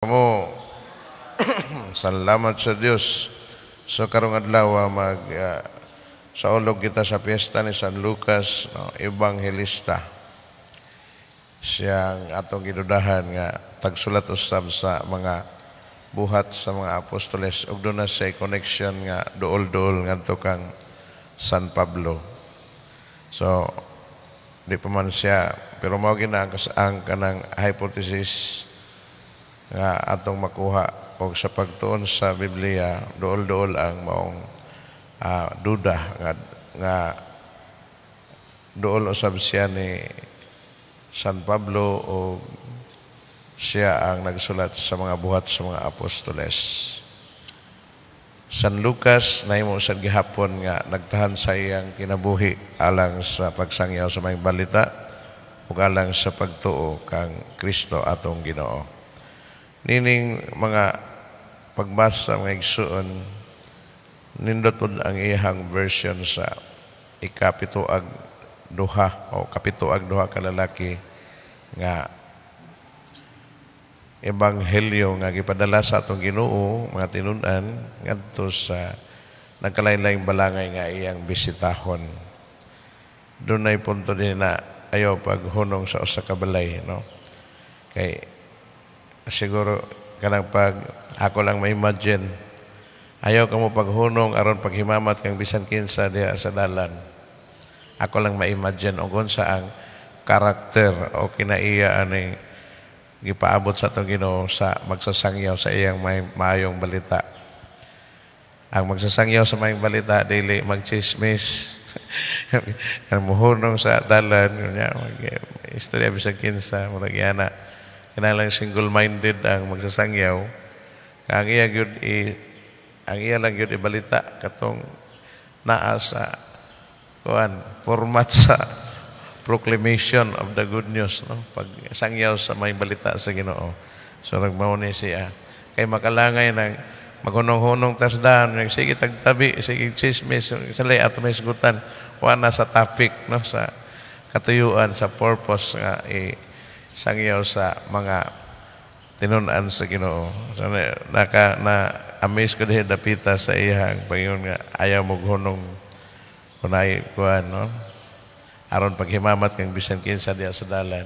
Mo. Salamat sa Dios. So karong adlaw mag saulog kita sa piyesta ni San Lucas, no, Evangelista. Siyang atong gidudahan nga tagsulat usab sa mga Buhat sa mga Apostoles ug duna siya connection nga duol-duol ngadto kang San Pablo. So di pa man siya, pero mao gina ang kanang hypothesis nga atong makuha og sa pagtuon sa Biblia, duol-duol ang maong duda nga duol usab siya ni San Pablo o siya ang nagsulat sa mga Buhat sa mga Apostoles. San Lucas, nahimo sad gihapon nga nagtahan sa iyang kinabuhi alang sa pagsangyaw sa Maayong Balita ug alang sa pagtuo kang Kristo atong Ginoo. Nining mga pagbasa, mga igsuon, nindot pod ang iyang version sa 72 o 72 ka lalaki nga ebanghelyo nga gipadala sa atong Ginoo, mga tinun-an, ngadto sa nagkalain-laing balangay nga iyang bisitahon. Dunay punto din na ayaw paghunong sa usa ka balay, no? Kay siguro kanang pag ako lang ma-imagine, ayaw ka mo paghunong aron paghimamat kang bisan kinsa diha sa dalan. Ako lang ma-imagine og unsa ang karakter o kinaiya aning gipaabot sa atong Ginoo sa magsasangyaw sa iyang may maayong balita. Ang magsasangyaw sa Maayong Balita dili magchismis. Ang muhunong sa dalan nya, mag istorya bisan kinsa, murag yana. Kinahanglan single-minded ang magsasangyaw. Ang iya lang gyud ibalita katong naa sa kuan, format sa proclamation of the good news, no, pag sangyaw sa Maayong Balita sa Ginoo. So nagmao ni siya kay makalangay nang maghunong-hunong tas daan, sige tagtabi, sige chismis sa ato may sgutan, wa na sa topic, no, sa katuyuan, sa purpose nga i sangyaw sa mga tinun-an sa Ginoo. So naka na amaze ko diha dapita sa iyang Panginoon nga ayaw mo hunong kunay kuan, no, aron paghimamat kang bisan kinsa diha sa dalan.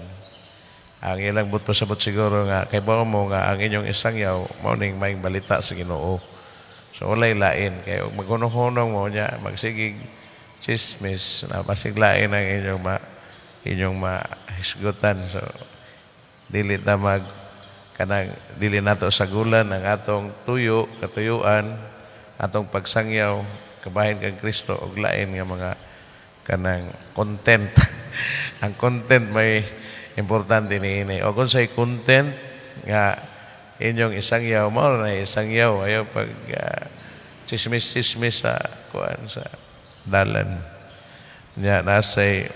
Ang ilang but pasabot siguro nga kay mo nga ang inyong isangyaw mao ning Maayong Balita sa Ginoo. So walay lain kay og maghunong-hunong mo nya magsigig chismis na basig lain ang inyong mahisgutan. So dili ta mag kanang dili nato sagulan ang atong tuyo, katuyuan, atong pagsangyaw kabahin kang Kristo og lain nga mga kanang content. Ang content may importante niini. O kung sa'y content nga inyong isangyaw, mao na isangyaw. Ayaw pag chismis-chismis sa kuan, sa dalan. Nya nasay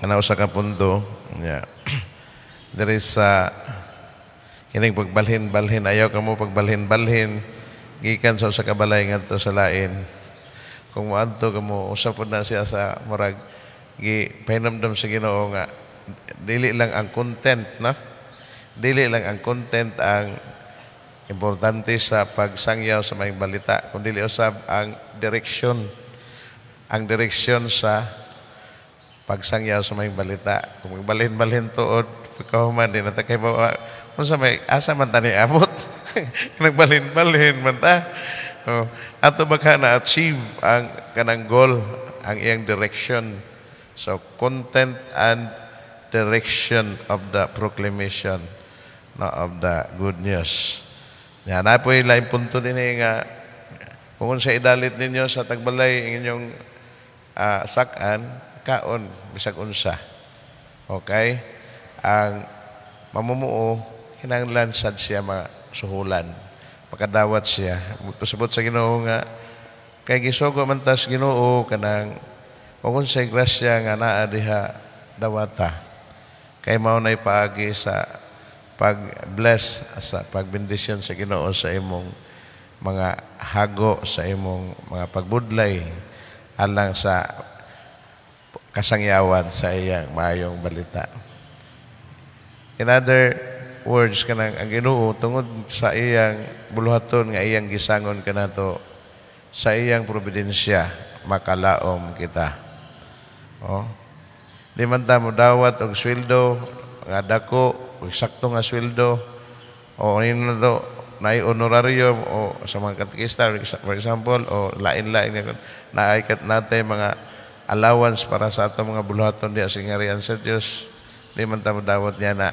kana usa ka punto nya diri sa kining pagbalhin-balhin, ayaw kamo pagbalhin-balhin gikan sa usa ka balay ngadto sa lain. Kung moadto kamo, usa pud na siya sa murag gi pahinumdom sa Ginoo nga dili lang ang content, no, dili lang ang content ang importante sa pagsangyaw sa Maayong Balita, kundi usab ang direksyon, ang direksyon sa pagsangyaw sa Maayong Balita. Kung magbalhin-balhin tuod, pagkahuman di na ta kay bawa unsa may asa man ta niabot. Nagbalhin-balhin man ta. Oh, ato ba ka na achieve ang kanang goal, ang iyang direction? So content and direction of the proclamation, no, of the good news. Yan, na po yung laing punto din eh, nga kung unsa idalit ninyo sa tagbalay ang inyong sakan, kaon bisag unsa. Okay? Ang mamumuo, kinahanglan sad siya masuhulan. Makadawat siya. Pasabot sa Ginoo nga kay gisugo man tas Ginoo kanang kung unsay grasya nga naa diha, dawata. Kay mao nay paagi sa pag-bless, sa pagbendisyon sa Ginoo sa imong mga hago, sa imong mga pagbudlay alang sa kasangyawan sa iyang Maayong Balita. In other words, kanang ang Ginoo, tungod sa iyang buluhaton nga iyang gisangon kanato, sa iyang providensya makalaom kita. Oh. Di man ta mo dawat og sweldo nga dako, og sakto nga sweldo o ano to naay honorarium o sa mga katekista, for example, o lain-lain nga naay kat natay mga allowance para sa atong mga buluhaton diya sa gingharian sa Dios. Di man ta dawat niya na,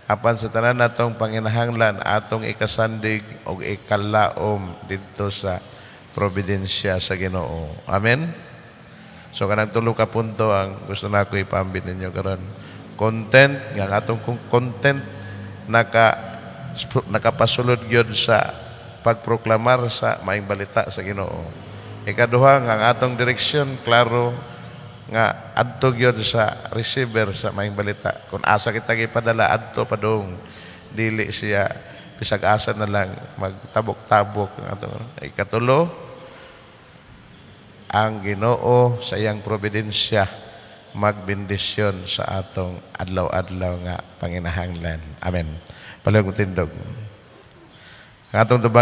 apan sa tanan natong panginahanglan, atong ikasandig og ikalaom didto sa providensya sa Ginoo. Amen. So kanang tulo ka punto ang gusto nako ipaambit ninyo karon. Content nga ang atong content nakapasulod gyud sa pagproklamar sa maayong balita sa Ginoo. Ikaduha, nga ang atong direksyon klaro nga adto gyud sa receiver sa maayong balita. Kung asa kita gipadala, adto padung, dili siya bisag asa na lang magtabok-tabok ang atong. Ikatulo, ang Ginoo sa iyang providensya magbendisyon sa atong adlaw-adlaw nga panginahanglan. Amen. Palihog tindog. Ang atong tubag